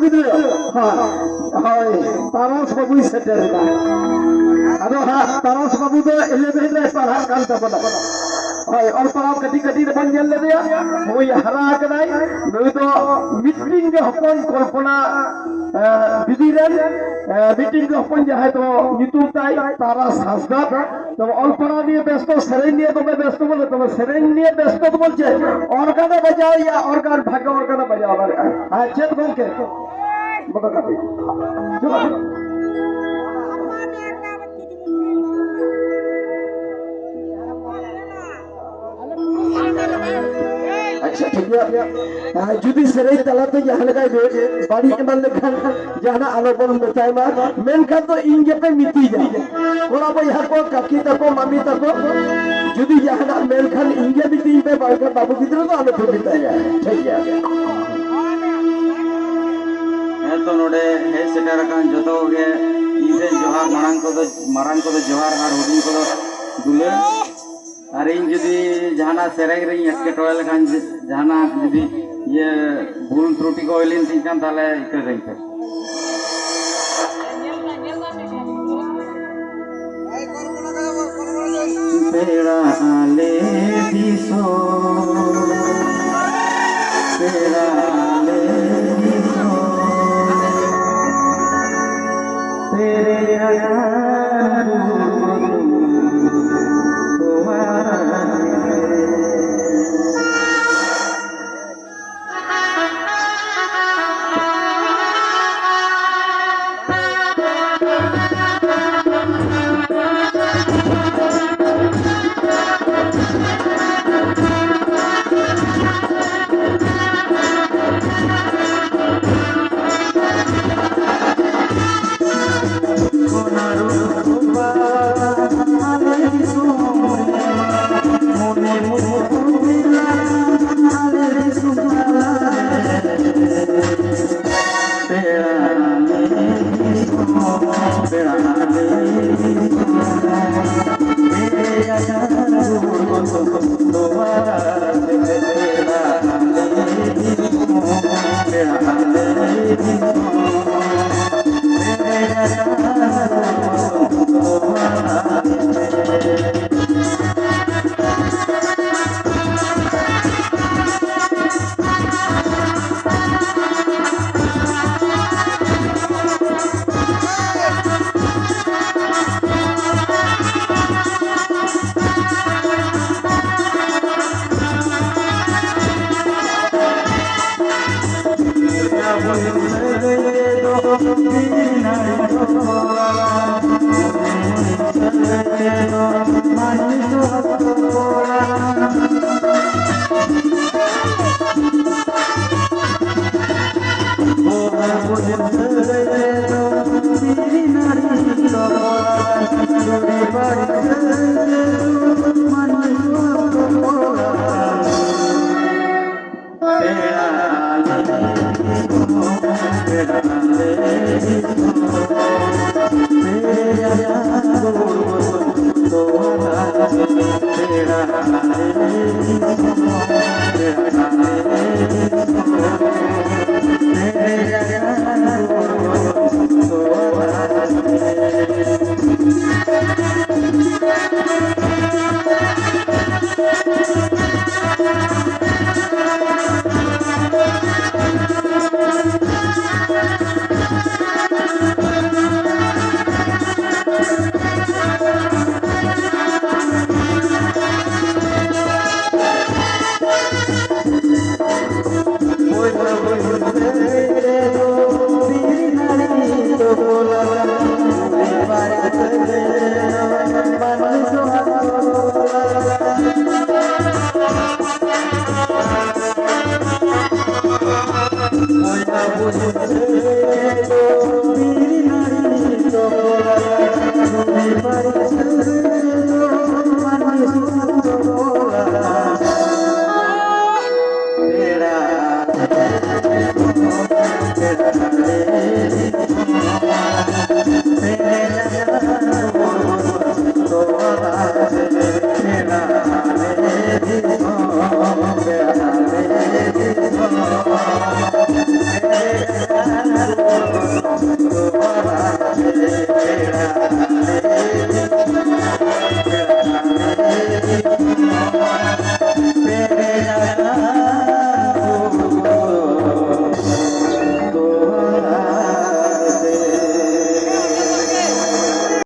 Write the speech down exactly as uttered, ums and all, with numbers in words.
ᱜᱤᱫᱽᱨᱟᱹ, ᱦᱳᱭ, ᱦᱳᱭ, ᱛᱟᱨᱟᱥ ᱵᱟᱹᱵᱩᱭ ᱥᱮᱴᱮᱨ ᱮᱱᱟ᱾ ᱟᱫᱚ ᱦᱟᱸᱜ ᱛᱟᱨᱟᱥ ᱵᱟᱹᱵᱩ ᱫᱚ ᱤᱞᱮᱵᱷᱮᱱ ᱨᱮᱭ ᱯᱟᱲᱦᱟᱜ ᱠᱟᱱ ᱛᱟᱵᱚᱱᱟ᱾ ᱦᱳᱭ, ᱚᱞ ᱯᱟᱲᱦᱟᱣ ᱠᱟᱹᱴᱤᱡ ᱠᱟᱹᱴᱤᱡ ᱨᱮᱵᱚᱱ ᱧᱮᱞ ᱞᱮᱫᱮᱭᱟ, ᱦᱳᱭ, ᱦᱟᱨᱟ ᱟᱠᱟᱱᱟᱭ᱾ ᱱᱩᱭ ᱫᱚ ᱢᱤᱫᱴᱤᱱ ᱜᱮ ᱦᱚᱯᱚᱱ ᱠᱚᱞᱯᱚᱱᱟ, ᱮ, ᱵᱤᱫᱤ ᱨᱮᱱ, ᱮ, ᱢᱤᱫᱴᱤᱱ ᱜᱮ ᱦᱚᱯᱚᱱ, ᱡᱟᱦᱟᱸᱭ ᱫᱚ ᱧᱩᱛᱩᱢ ᱛᱟᱭ ᱛᱟᱨᱟᱥ ᱦᱟᱸᱥᱫᱟ᱾ ᱛᱚᱵᱮ ᱚᱞ ᱯᱟᱲᱦᱟᱣ ᱱᱤᱭᱮ ᱵᱮᱥᱛᱚ, ᱥᱮᱨᱮᱧ ᱱᱤᱭᱮ ᱫᱚᱢᱮ ᱵᱮᱥᱛᱚ ᱵᱚᱞᱮ, ᱛᱚᱵᱮ ᱥᱮᱨᱮᱧ ᱱᱤᱭᱮ ᱵᱮᱥᱛᱚ ᱫᱚ ᱵᱚᱞᱪᱮ ᱚᱨᱜᱟᱱᱮ ᱵᱟᱡᱟᱣ ᱮᱭᱟ, ᱚᱨᱜᱟᱱ, ᱵᱷᱟᱜᱮ ᱚᱨᱜᱟᱱᱮ ᱵᱟᱡᱟᱣ ᱫᱟᱲᱮᱭᱟᱜᱼᱟ᱾ ᱟᱨ ᱪᱮᱫ ᱜᱚᱢᱠᱮ? ᱢᱚᱴᱚᱨ ᱠᱟᱹᱯᱤ᱾ ᱪᱚᱞᱚ᱾ ᱟᱪᱪᱷᱟ, ᱴᱷᱤᱠ ᱜᱮᱭᱟ᱾ ᱟᱨ ᱡᱩᱫᱤ ᱥᱮᱨᱮᱧ ᱛᱟᱞᱟᱛᱮ ᱡᱟᱦᱟᱸ ᱞᱮᱠᱟᱭ ᱵᱟᱹᱲᱤᱡ ᱮᱢᱟᱱ ᱞᱮᱠᱷᱟᱱ, ᱡᱟᱦᱟᱱᱟᱜ ᱟᱞᱚ ᱵᱚᱱ ᱢᱮᱛᱟᱭ ᱢᱟ, ᱢᱮᱱᱠᱷᱟᱱ ᱫᱚ ᱤᱧ ᱜᱮᱯᱮ ᱢᱤᱛᱟᱹᱧᱟ᱾ ᱠᱚᱲᱟ ᱵᱚᱭᱦᱟ ᱠᱚ, ᱠᱟᱠᱤ ᱛᱟᱠᱚ, ᱢᱟᱢᱤ ᱛᱟᱠᱚ, ᱡᱩᱫᱤ ᱡᱟᱦᱟᱱᱟᱜ ᱢᱮᱱᱠᱷᱟᱱ ᱤᱧ ᱜᱮ ᱢᱤᱛᱟᱹᱧ ᱯᱮ, ᱵᱟᱝᱠᱷᱟᱱ ᱵᱟᱹᱵᱩ ᱜᱤᱫᱽᱨᱟᱹ ᱫᱚ ᱟᱞᱚ ᱯᱮ ᱢᱮᱛᱟᱭᱟ᱾ ᱴᱷᱤᱠ ᱜᱮᱭᱟ᱾ ᱦᱮᱸ ᱛᱚ, ᱱᱚᱰᱮ ᱦᱮᱡ ᱥᱮᱴᱮᱨ ᱟᱠᱟᱱ ᱡᱚᱛᱚ ᱠᱚᱜᱮ ᱤᱧ ᱥᱮᱫ ᱡᱚᱦᱟᱨ, ᱢᱟᱲᱟᱝ ᱠᱚᱫᱚ, ᱢᱟᱨᱟᱝ ᱠᱚᱫᱚ ᱡᱚᱦᱟᱨ ᱟᱨ ᱦᱩᱰᱤᱧ ᱠᱚᱫᱚ ᱫᱩᱞᱟᱹᱲ᱾ ᱟᱨ ᱤᱧ ᱡᱩᱫᱤ ᱡᱟᱦᱟᱱᱟᱜ ᱥᱮᱨᱮᱧ ᱨᱮᱧ ᱮᱴᱠᱮᱴᱚᱬᱮ ᱞᱮᱠᱷᱟᱱ, ᱡᱟᱦᱟᱱᱟᱜ ᱡᱩᱫᱤ ᱤᱭᱟᱹ ᱵᱷᱩᱞ ᱛᱨᱩᱴᱤ ᱠᱚ ᱦᱩᱭ ᱞᱮᱱ ᱛᱤᱧ ᱠᱷᱟᱱ, ᱛᱟᱦᱞᱮ ᱤᱠᱟᱹ ᱠᱟᱹᱧ ᱯᱮ᱾ ᱯᱮᱲᱟ ᱟᱞᱮ ᱫᱤᱥᱚᱢ, ᱯᱮᱲᱟ ᱟᱞᱮ ᱫᱤᱥᱚᱢ, ᱯᱮᱨᱮᱡ ᱟᱠᱟᱱ ᱵᱩᱨᱩ ᱛᱚᱣᱟ ᱫᱟᱨᱮ᱾